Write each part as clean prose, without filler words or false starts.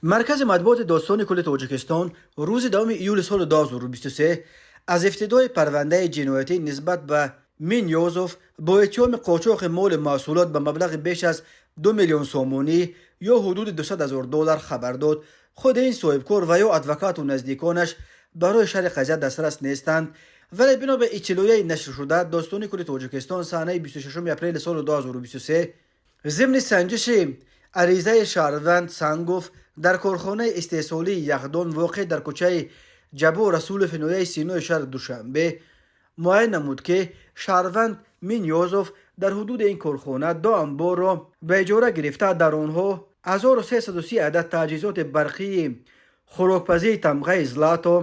Маркази матбуоти Додситони кулли Тоҷикистон рӯзи 10 июли соли 2023 аз ифтитоҳи парвандаи ҷиноятӣ нисбат ба Минёзов бо иттиҳоми қочоқи моли маҳсулот ба маблағи беш аз 2 миллион сомонӣ ё ҳудуди 200 ҳазор доллар хабар дод. Худи ин соҳибкор ва ё адвокату наздиконаш барои шарҳи қазия дастрас нестанд, вале бино ба иттилоияи нашршуда, Додситони кулли Тоҷикистон санаи 26 апрели соли 2023 зимни санҷиши аризаи шаҳрванд Сангов дар корхонаи истеҳсолии яхдон, воқеъ дар кӯчаи Ҷаббор Расулови ноҳияи Синои шаҳри Душанбе, муайян намуд, ки шаҳрванд Минёзов дар ҳудуди ин корхона ду амборро ба иҷора гирифта, дар онҳо 1330 адад таҷҳизоти барқии хӯрокпазии тамғаи «Злато»,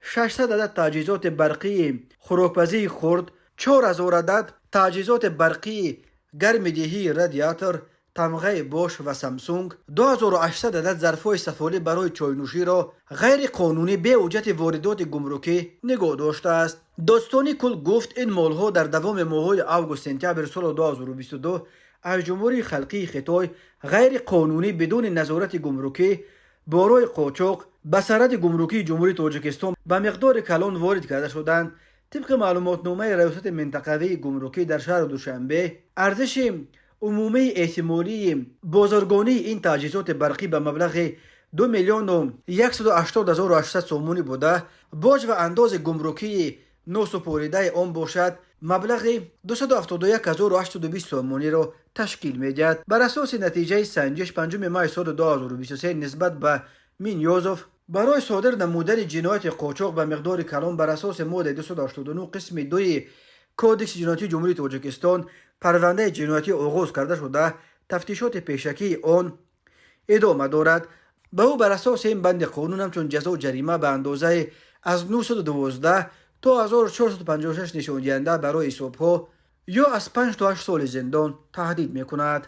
600 адад таҷҳизоти барқии хӯрокпазии хурд, 4000 адад таҷҳизоти барқии гармидиҳии радиатор тамғаи «Бош» ва «Самсунг», 2800 адад зарфҳои сафолӣ барои чойнӯширо ғайриқонунӣ бе ҳуҷҷати воридоти гумрукӣ нигоҳ доштааст. Додситонии кулл гуфт, ин молҳо дар давоми моҳҳои август, сентябри соли 2022 аз Ҷумҳурии Халқии Хитой ғайриқонунӣ, бидуни назорати гумрукӣ, бо роҳи қочоқ ба сарҳади гумрукии Ҷумҳурии Тоҷикистон ба миқдори калон ворид карда шуданд. Тибқи маълумотномаи Раёсати минтақавии гумрукӣ дар шаҳри Душанбе, арзиши умумии эҳтимолии бозоргонии ин таҷҳизоти барқӣ ба маблағи 2 миллиону 180 800 сомонӣ буда, боҷ ва андози гумрукии носупоридаи он бошад, маблағи 271 820 сомониро ташкил медиҳад. Бар асоси натиҷаи санҷиш, 5 май соли 2023 нисбат ба Минёзов барои содир намудани ҷинояти қочоқ ба миқдори калон бар асоси моддаи 289 қисми 2 Кодекси ҷиноятии Ҷумҳурии Тоҷикистон парвандаи ҷиноятӣ оғоз карда шуда, тафтишоти пешакии он идома дорад. Ба ӯ бар асоси ин банди қонун ҳамчун ҷазо ҷарима ба андозаи аз 912 то 1456 нишондиҳанда барои ҳисобҳо ё аз 5 то 8 соли зиндон таҳдид мекунад.